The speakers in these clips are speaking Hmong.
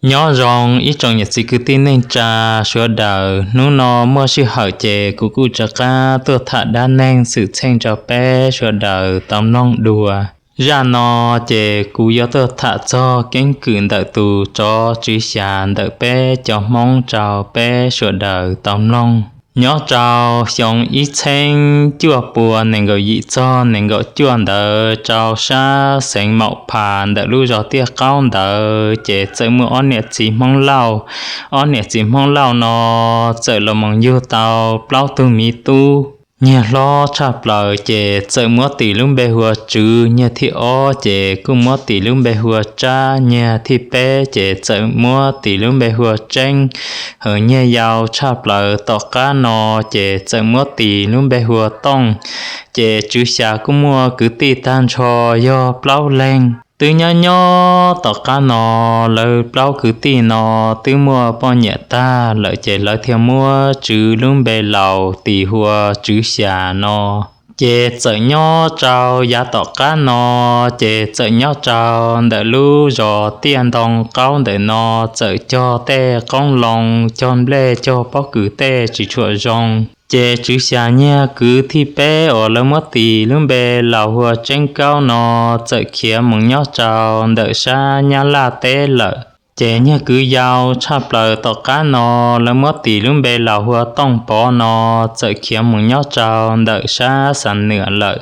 Nyob zoo ib tsoom niam txiv kwv tij neej tsa sawv daws, hnub no muaj sij hawm ces kuv kuj rov qab tuaj tham dab neeg xwm txheej rau peb sawv daws tau mloog dua. Zaj no ces kuv yuav tuaj tham txog keeb kwm ntawm tus tsov tswv xya ntawm peb cov Hmoob rau peb sawv daws tau mloog. Nyob rau xyoo ib txheeb cuaj pua nees nkaum yim txog nees nkaum cuaj ntawd rau sab xeev Maum Phas ntawm lub zos Tiaj Qaub ntawd ces txawm muaj ob niam txiv Hmoob Lauj. Ob niam txiv Hmoob Lauj no txawm los mus yug tau plaub tug miv tub. Niag hlob tshaj plaws ces txawm muab tis lub npe hu ua Tswv, niag thib ob ces kuj muab tis lub npe hu ua Tsab, niag thib peb ces txawm muab tis lub npe hu ua Tseeb. Hos niag yau tshaj plaws tom qab no ces txawm muab tis lub npe hu ua Tooj. Ces Tswv Xya kuj muaj kwv tij tag nrho yog plaub leeg. Twb nyob nyob tom qab no lawv plaub kwv tij no twb muaj poj niam tag lawm ces lawv thiaj muab Tswv lub npe laus tis hu ua Tswv Xya no. Ces txawm nyob rau yav tom qab no, ces txawm nyob rau ntawm lub zos Tiaj Ntoo Qaub ntawm no txawm cog tej qoob loo, cog nplej, cog pob kws tej tsis tshua zoo. Ces Tswv Xya niag kwv thib peb uas lawv muab tis lub npe laus hu ua Tseeb Kaub no txawm khiav mus nyob rau ntawm sab Nyab Laj teb lawm. Ces niag kwv yau tshaj plaws tom qab no lawv muab tis lub npe laus hu ua Tooj Pov no txawm khiav mus nyob rau ntawm sab Xam Nwam lawm.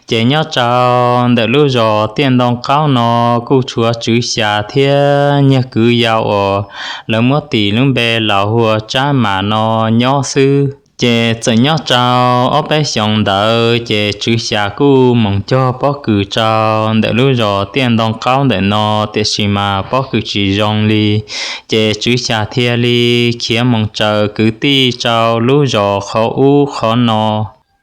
Ces nyob rau ntawm lub zos Tiaj Ntoo Qaub no kuj tshuav Tswv Xya thiab niag kwv yau uas lawv muab tis lub npe laus hu ua Tsab Mas no nyob xwb. Ces txawm nyob rau ob peb xyoos ntawd ces Tswv Xya kuj mus cog pob kws rau ntawm lub zos Tiaj Ntoo Qaub ntawm no, tiam sis mas pob kws tsis zoo li. Ces Tswv Xya thiaj li khiav mus raws kwv tij rau lub zos qhov ub qhov no.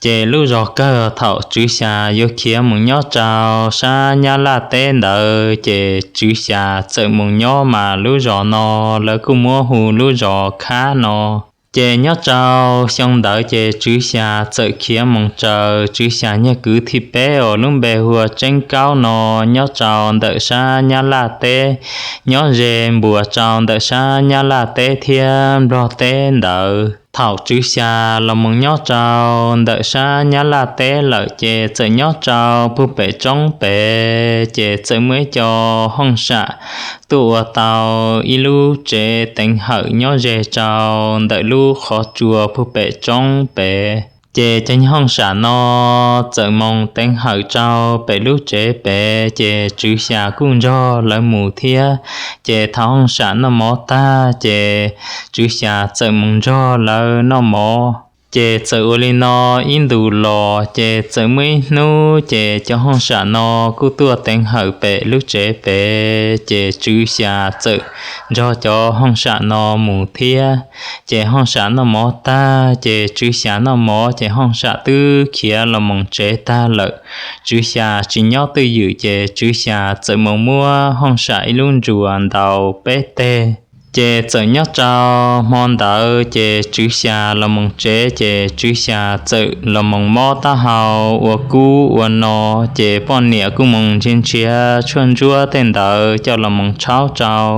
Ces lub zos kawg thaum Tswv Xya yuav khiav mus nyob rau sab Nyab Laj teb ntawd ces Tswv Xya txawm mus nyob mas lub zos no lawv kuj muab hu lub zos Khab no. Ces nyob rau xyoo ntawd ces Tswv Xya txawm khiav mus raws Tswv Xya niag kwv thib peb uas lub npe hu ua Tseeb Kaub no nyob rau ntawm sab Nyab Laj teb, nyob ze npuas rau ntawm sab Nyab Laj teb thiab Nplog teb ntawd. Thaum Tswv Xya los mus nyob rau ntawm sab Nyab Laj teb lawm ces txawm nyob rau puag pem roob pem ces txawm muaj ib co hooj sam tuaj ua tau ib lub tsev teev hawm nyob ze rau ntawm lub qhov tsua puag pem roob pem. Ces cov hooj sam no txawm mus teev hawm rau pem lub tsev pem ces Tswv Xya kuj nrog lawv mus thiab. Ces thaum hooj sam noj mov tag ces Tswv Xya txawm mus nrog lawv noj mov. Ces txawm ua li no ib ntus los ces txawm muaj ib hnub ces cov hooj sam no kuj tuaj teev hawm pem lub tsev pem ces Tswv Xya txawm nrog cov hooj sam no mus thiab. Ces hooj sam noj mov tag ces Tswv Xya noj mov ces hooj sam twb khiav los mus tsev tag lawm. Tswv Xya tsis nyob twj ywm ces Tswv Xya txawm mus muab hooj sam ib lub nruas ntaus peb teg. Ces txawm nyob rau hmo ntawd ces Tswv Xya los mus tsev ces Tswv Xya txawm los mus mob taub hau ua kub ua no, ces poj niam kuj mus nrhiav nrhiav tshuaj ntsuab tej ntawd coj los mus tshaub rau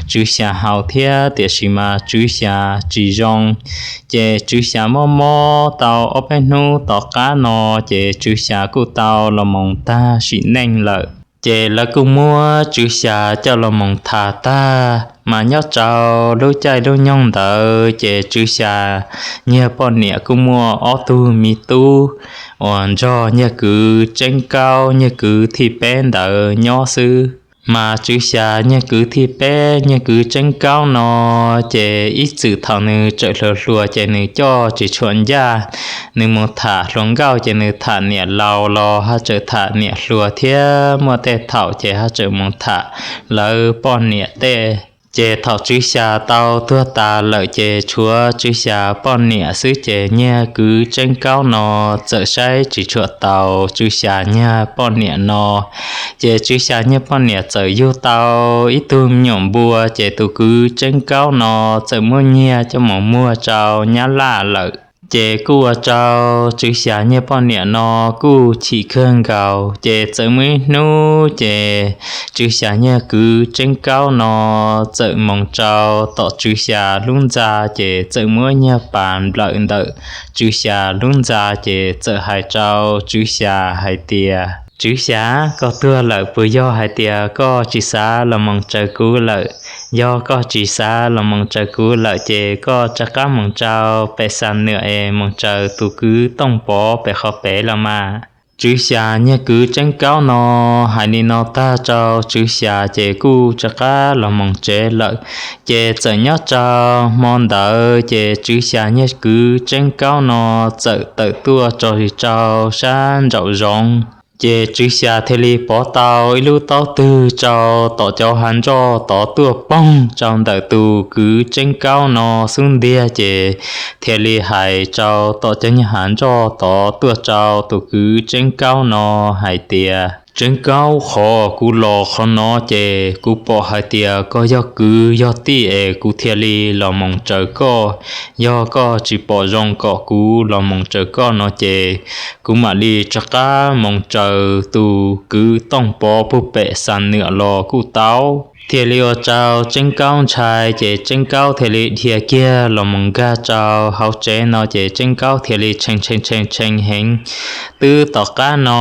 Tswv Xya haus thiab, tiam sis mas Tswv Xya tsis zoo. Ces Tswv Xya mob mob tau ob peb hnub tom qab no ces Tswv Xya kuj tau los mus tag sim neej lawm. Ces lawv kuj muab Tswv Xya coj los mus tham tag, mas nyob rau lub caij lub nyoog ntawd ces Tswv Xya niag poj niam kuj muaj ob tug me tub uas nrog niag kwv Tseeb Kaub niag kwv thib peb ntawd nyob xwb. Mas Tswv Xya niag kwv thib peb niag kwv Tseeb Kaub no, ces ib txwm thaum nws tseem hluas hluas ces nws coj tsis tshua ncaj. Nws mus tham hluas nkauj ces nws tham niam laus los ho tseem tham niam hluas thiab, muaj tej thaum ces ho tseem mus tham lawv poj niam tej. Ces thaum Tswv Xya tau tuag tas lawm ces tshuav Tswv Xya poj niam xwb ces niag kwv Tseeb Kaub no txawm saib tsis tshua taus Tswv Xya niag poj niam no. Ces Tswv Xya niag poj niam txawm yug tau ib tug me nyuam npua, ces tus kwv Tseeb Kaub no txawm muab nyiag coj mus muag rau Nyab Laj lawm. Ces kuj ua rau Tswv Xyas niag poj niam no kuj chim kawg nkaus. Ces txawm muaj ib hnub ces Tswv Xyas niag kwv Tseeb Kaub no txawm moog rau tom Tswv Xyas lub ntxa, ces txawm muab niag pas nplawm ntawm Tswv Xyas lub ntxa, ces txawm hais rau Tswv Xyas hais tias, Tswv Xyas, koj tuag lawm, puas yog hais tias koj tsis xav los moog tsaws kuv lawm? Yog koj tsis xav los moog tsaws kuv lawm ces koj rov qab moog rau pem Xam Nwam es moog tsaws tus kwv Tooj Pov pem qhov pem los mas. Tswv Xyas niag kwv Tseeb Kaub no hais li no tag rau Tswv Xyas ces kuj rov qab los moog tsev lawm. Ces txawm nyob rau hmo ntawd ces Tswv Xyas niag kwv Tseeb Kaub no txawm tawm tuaj tso zis rau sab nraum zoov. Ces Tswv Xyas thiaj li pov tau ib lub taub twg rau tom cov hav nroj tod tuaj poog rau ntawm tus kwv Tseeb Kaub no xub ntiag, ces thiaj li hais rau tom cov niag hav nroj tod tuaj rau tus kwv Tseeb Kaub no hais tias, Tseeb Kaub, qhov kuv los qhov no ces kuv pom hais tias koj yog kwv yog tij es kuv thiaj li los moog tsaws koj. Yog koj tsis pom zoo kom kuv los moog tsaws koj no ces kuv mam li rov qab moog tsaws tus kwv Tooj Pov puag pem Xam Nwam los kuj tau. Thiaj li ua rau Tseeb Kaub ntshai, ces Tseeb Kaub thiaj li dhia kiag los moog nkag rau hauv tsev no, ces Tseeb Kaub thiaj li tshee tshee tshee tshee heev. Twb tom qab no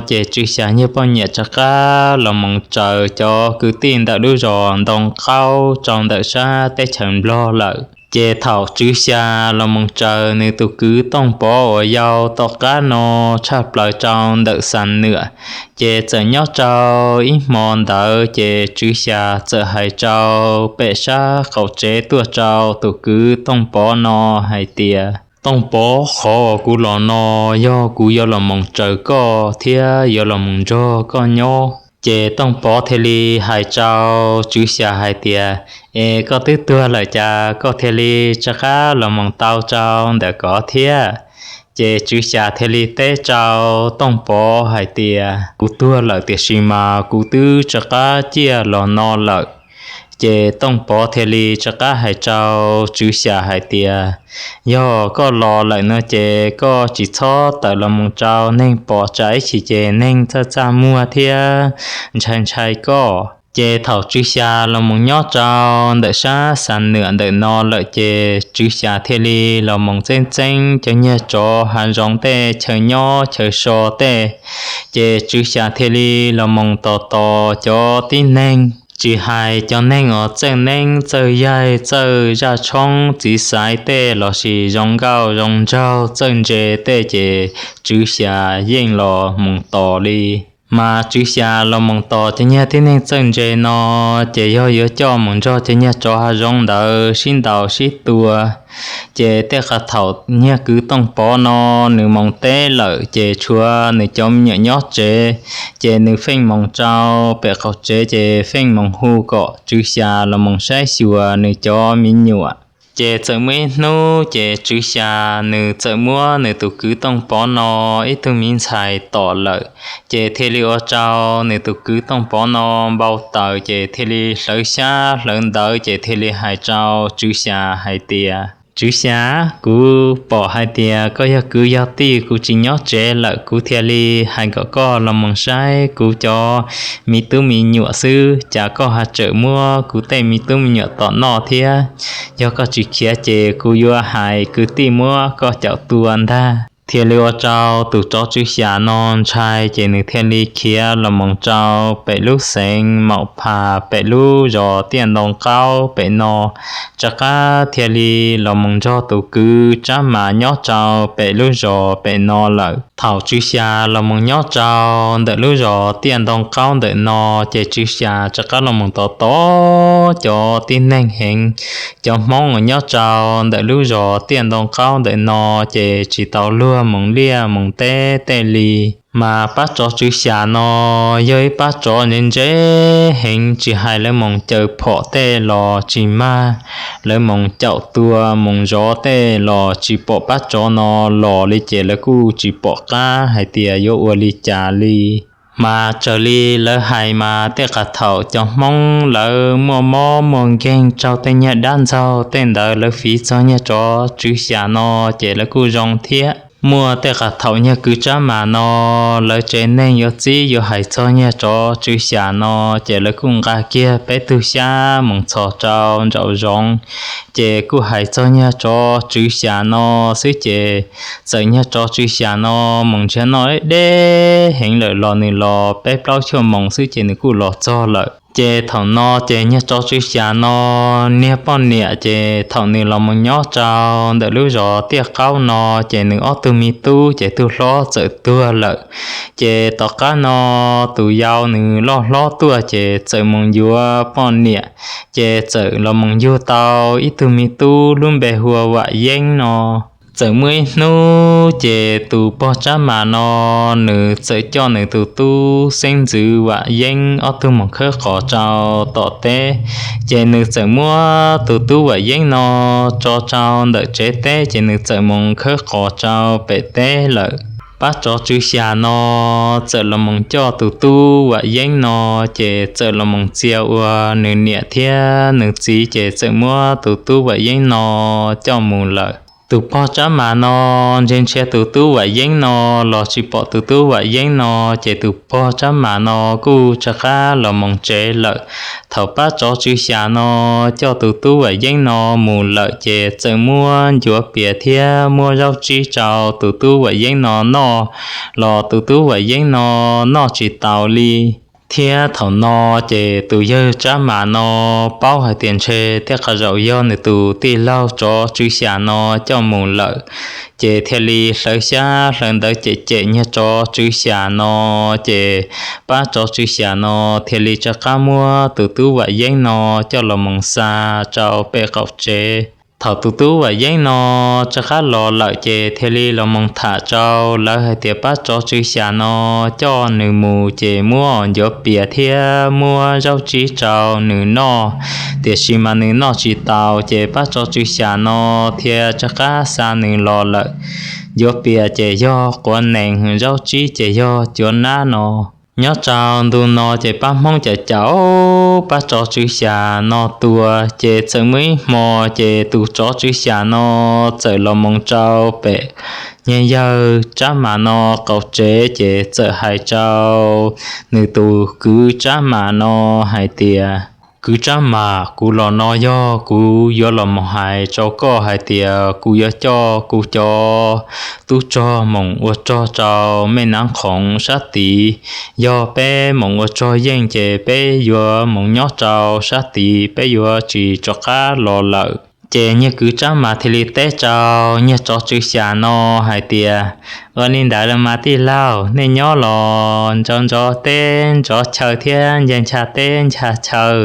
ces Tswv Xyas niag poj niam rov qab los moog tsaws cov kwv tij ntawm lub zos Ntoo Qaub rau ntawm sab teb chaws Nplog lawm. Ces thaum Tswv Xyas los moog tsaws nws tus kwv Tooj Pov uas yau tom qab no tshaj plaws rau ntawm Xam Nwam, ces txawm nyob rau ib hmo ntawd ces Tswv Xyas txawm hais rau pem sab qaum tsev tuaj rau tus kwv Tooj Pov no hais tias, Tooj Pov, qhov uas kuv los no yog kuv yuav los moog tsaws koj thiab yuav los moog nrog koj nyob. Ces Tooj Pov thiaj li hais rau Tswv Xyas hais tias, Es koj twb tuag lawm cas koj thiaj li rov qab los moog tau rau ntawm ko thiab? Ces Tswv Xyas thiaj li teb rau Tooj Pov hais tias, Kuv tuag lawm tiam sis mas kuv twb rov qab ciaj los no lawm. Ces Tooj Pov thiaj li rov qab hais rau Tswv Xyas hais tias, Yog koj los lawm no ces koj tsis txhob tawm los moog rau neeg pom tsam ib chim ces neeg txaj txaj muag thiab ntshai ntshai koj. Ces thaum Tswv Xyas los moog nyob rau ntawm sab Xam Nwam ntawm no lawm ces Tswv Xyas thiaj li los moog txeeb txeeb cov niag tsov hav zoov tej, chaw nyob chaw so tej. Ces Tswv Xyas thiaj li los moog tos tos cov tib neeg, tsis hais cov neeg uas txawj neeb txawj yaig txawj zaj tshoob txiv xaiv tej lossis zoo nkauj zoo nraug txawj ntse tej ces Tswv Xyas yeej los moog tos li. Mas Tswv Xyas los moog tos cov niag tib neeg txawj ntse no ces yog yuav coj moog nrog cov niag tsov hav zoov ntawd sib ntaus sib tua. Ces tej qhov thaum niag kwv Tooj Pov no nws moog teb lawm ces tshuav nws cov me nyuam nyob tsev, ces nws feej moog rau pem qaum tsev ces feej moog hu kom Tswv Xyas los moog saib xyuas nws cov me nyuam. Ces txawm muaj ib hnub ces Tswv Xyas nws txawm muab nws tus kwv Tooj Pov no ib tug miv ntxhais tom lawm, ces thiaj li ua rau nws tus kwv Tooj Pov no npau taws ces thiaj li hlawv xyab hlawv ntawv ces thiaj li hais rau Tswv Xyas hais tias, Tswv Xyas, kuv pom hais tias koj yog kwv yog tij, kuv tsis nyob tsev lawm, kuv thiaj li hais kom koj los moog saib kuv cov me tub me nyuam xwb, cas koj ho tseem muab kuv tej me tub me nyuam tom noj thiab. Yog koj tsis khiav ces kuv yuav hais kwv tij muab koj caum tua ntag. Thiaj li ua rau tus tsov Tswv Xyas no ntshai ces nws thiaj li khiav los moog rau pem lub xeev Maum Phas pem lub zos Tiaj Ntoo Qaub pem no, rov qab thiaj li los moog nrog tus kwv Tsab Mas nyob rau pem lub zos pem no lawm. Thaum Tswv Xyas los moog nyob rau ntawm lub zos Tiaj Ntoo Qaub ntawm no, ces Tswv Xyas rov qab los moog tos tos cov tib neeg heev. Cov Hmoob uas nyob rau ntawm lub zos Tiaj Ntoo Qaub ntawm no ces tsis tau luag moog liaj moog teb tej li. Mas pab tsov Tswv Xyas no yog ib pab tsov ntse ntse heev, tsis hais lawv moog caws phom tej los tsis mag, lawv moog caum tua moog zov tej los tsis pom pab tsov no los li ces lawv kuj tsis pom qab hais tias yuav ua li cas li. Mas raws li lawv hais mas tej qas thaum cov Hmoob lawv muaj mob muaj nkeeg raug tej niag dab ntxaug tej ntawd lawv fiv txog niag tsov tswv xyas no, ces lawv kuj zoo thiab. Muaj tej qas thaum niag kwv Tsab Mas no lawv tsev neeg yuav txib yuav hais txog niag tsov tswv xyas no, ces lawv kuj nqa kiag peb tug xyab moos txhos rau nraum zoov, ces kuj hais txog niag tsov tswv xyas no xwb. Ces txawm niag tsov tswv xyas no moos nrhiav noj deb heev lawm los nws los peb plaub xuab moos xwb ces nws kuj los txog lawm. Ces thaum no ces niag tsov tswv xyas no niag poj niam ces thaum nws los moos nyob rau ntawm lub zos Tiaj Qaub no, ces nws ob tug me tub ces tug hlob txawm tuag lawm. Ces tom qab no tus yau nws loj hlob tuaj ces txawm moos yuav poj niam, ces txawm los moos yug tau ib tug me tub lub npe hu ua Vam Yeeb no. Txawm muaj ib hnub ces tus pog Tsab Mas no nws txawm coj nws tus tub xeeb ntxwv Vam Yeeb ob tug moos khawb qos rau tom teb. Ces nws txawm muab tus tub Vam Yeeb no tso rau ntawm tsev teb, ces nws txawm moos khawb qos rau pem teb lawm. Pab tsov tswv xyas no txawm los moos coj tus tub Vam Yeeb no, ces txawm los moos txia ua nws niam thiab nws txiv, ces txawm muab tus tub Vam Yeeb no coj mus lawm. Tus pog Tsab Mas no nrhiav nrhiav tus tub Vam Yeeb no los tsis pom tus tub Vam Yeeb no, ces tus pog Tsab Mas no kuj rov qab los moos tsev lawm. Thaum pab tsov tswv xyas no coj tus tub Vam Yeeb no mus lawm, ces txawm muab ncuav pias thiab muab zaub tsib rau tus tub Vam Yeeb no noj, los tus tub Vam Yeeb no noj tsis taus li. Thiab thaum no ces tus yawg Tsab Mas no paub hais tias ntshe tej qhov zaum yog nws tus tij laug tsov tswv xyas no coj mus lawm, ces thiaj li hlawv xyab hlawv ntawv cem cem niag tsov tswv xyas no. Ces pab tsov tswv xyas no thiaj li rov qab muab tus tub Vam Yeeb no coj los moos xa rau pem qaum tsev. Thaum tus tub Vam Yeeb no rov qab los lawm, ces thiaj li los moos tham rau lawv hais tias pab tsov tswv xyas no coj nws mus, ces muab ncuav pias thiab muab zaub tsib rau nws noj, tiam sis mas nws noj tsis taus, ces pab tsov tswv xyas no thiaj rov qab xa nws los lawm. Ncuav pias ces yog quav nees, zaub tsib ces yog cuav nab no. Nyob rau ntu no ces pab Hmoob cam cam pab tsov tswv xyas no tua, ces txawm muaj ib hmo ces tus tsov tswv xyas no txawm los moos rau pem niag yawg Tsab Mas no qaum tsev, ces txawm hais rau nws tus kwv Tsab Mas no hais tias, Kwv Tsab Mas, kuv los no yog kuv yuav los moos hais rau koj hais tias kuv yuav coj kuv cov tub rog moos ua rog rau mej nab qhoov sab tid. Yog peb moos ua rog yeej ces peb yuav moos nyob rau sab tid, peb yuav tsis rov qab los lawm. Ces niag kwv Tsab Mas thiaj li teb rau niag tsov tswv xyas no hais tias, Ua li ntawd los mas tij laug, nej nyob los ntsov ntsov teb ntsov chaw thiab ncha ncha teb ncha chaw,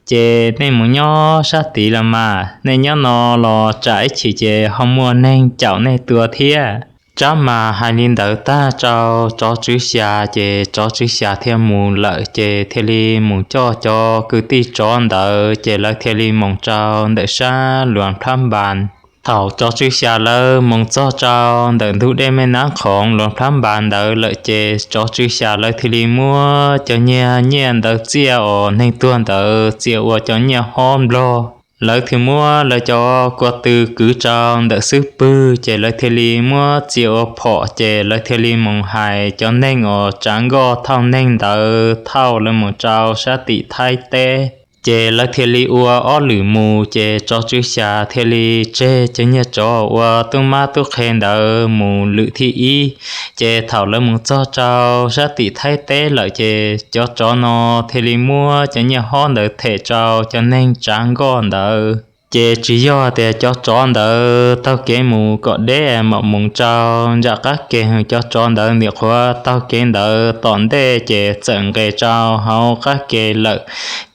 ces nej mus nyob sab tid los mas, nej nyob no los tsam ib chim ces ho muaj neeg caum nej tua thiab. Tsab Mas hais li ntawd tag rau tsov tswv xyas, ces tsov tswv xyas thiaj mus lawm, ces thiaj li mus coj cov kwv tij tsov ntawd, ces lawv thiaj li moos rau ntawm sab Luas Plab Npas. Thaum tsov tswv xyas lawv moos txog rau ntawm ntug dej mej nab qhoov Luas Plab Npas ntawd lawm, ces tsov tswv xyas lawv thiaj li muab cov niag nyiaj ntawv txiaj os neeg tuag ntawd txia ua cov nyiaj hob nplog. Lawv thiaj muab lawv cov ko tw kwv rau ntawm xub pwg, ces lawv thiaj li muab txia ua phom, ces lawv thiaj li moos hais cov neeg os tsav nkoj thauj neeg ntawd thauj lawv mus rau sab tim Thaib teb. Ces lawv thiaj li ua ob lwm mus, ces tsov tswv xyas thiaj li tseg cov niag tsov ua tub mab tub qhe ntawd mus lwm thib ib. Ces thaum lawv mus txog rau sab tim Thaib teb lawm, ces cov tsov no thiaj li muab cov nyiaj hob ntawd them rau cov neeg tsav nkoj ntawd. Ces tsis yog tias cov tsov ntawd taug kev mus kom deb mam mus rau nram qab ke, cov tsov ntawd nim qhuav taug kev ntawd tom ntej, ces txawm nqes rau hauv qab ke lawm.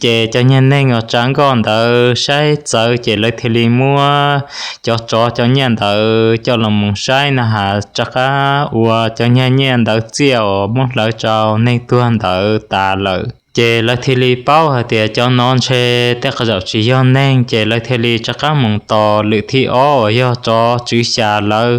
Ces cov niag neeg uas tsav nkoj ntawd saib txawv, ces lawv thiaj li muab cov tsov cov nyiaj ntawd coj los mus saib na has rov qab ua cov niag nyiaj ntawd txiaj uas muab hlawv rau neeg tuag ntawd tas lawm. Ces lawv thiaj li paub hais tias cov no ntshe tej zaum tsis yog neeg, ces lawv thiaj li rov qab mus tos lwm thib ob uas yog tsov tswv xyas lawv.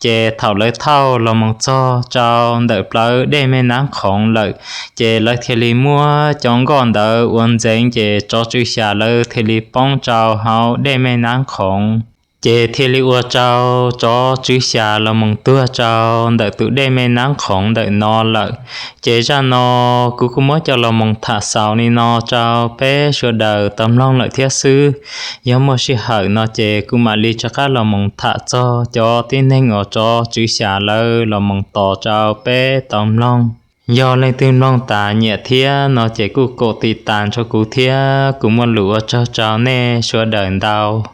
Ces thaum lawv thauj los mus txog rau ntawm plawv dej Mej Nab Khoov lawm, ces lawv thiaj li muab cov nkoj ntawd ua ntxeev, ces tsov tswv xyas lawv thiaj li poob rau hauv dej Mej Nab Khoov. Ces thiaj li ua rau tsov tswv xyas los mus tuag rau ntawm tus dej Mej Nab Khoov ntawm no lawm. Ces zaj no kuv kuj muab coj los mus tham xaus li no rau peb sawv daws tau mloog lawm thiab xwb. Yog muaj sij hawm no ces kuv mam li rov qab los mus tham txog cov tib neeg uas tsov tswv xyas lawv los mus tos rau peb tau mloog. Yog leej twg mloog tas nyiam thiab no ces kuj kaum tiv tas rau kuv thiab, kuv muaj lus ua tsaug rau nej sawv daws ntau.